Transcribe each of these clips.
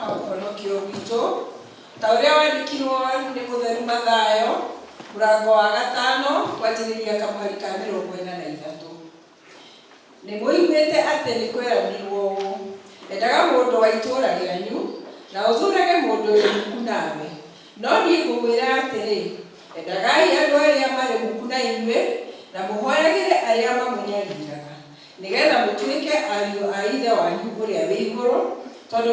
wa ũhonokio witũ ta ũrĩa wandĩkirwo nĩ mũtheru Mathayo mũrango wa gatano kwanjĩrĩria kamũhari ka 43. Nĩ mũiguĩte atĩ nĩ kweranirwo ũũ, 'Endaga mũndũ wa itũũra rĩanyu, na ũthuurage mũndũ wĩ muku nawe. No niĩ ngũmwĩra atĩrĩ, endagai andũ arĩa marĩ muku na inyuĩ, na mũhoyagĩre arĩa mamũnyariraga, nĩ getha mũtuĩke ariũ a Ithe wanyu ũrĩa wĩ igũrũ, tondũ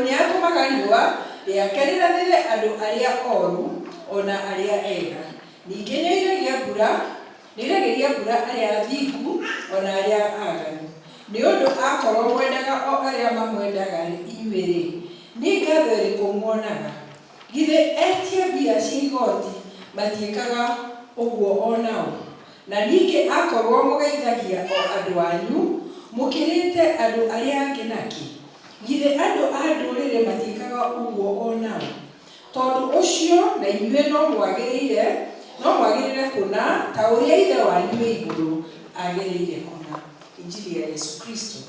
nĩatũmaga riũa rĩake rĩrathĩre andũ arĩa oru o na arĩa ega, ningĩ nĩoiragia mbura Nĩoiragĩria mbura arĩa athingu o na arĩa aaganu. Nĩ ũndũ akorwo mwendaga o arĩa mamwendaga inyuĩ-rĩ, nĩ ngatho ĩrĩkũ muonaga? Githĩ etia mbia cia igoti matiĩkaga ũguo o nao? Na ningĩ akorwo mũgeithagia o andũ anyu, mũkĩrĩte andũ arĩa angĩ nakĩ? Githĩ andũ a Ndũrĩrĩ matiĩkaga ũguo o nao? Tondũ ũcio na inyuĩ no mwagĩrĩire, no mwagĩrĩre kũna, ta ũrĩa Ithe wanyu wĩ Igũrũ agĩrĩire kũna. Injili ya Yesu Kristo.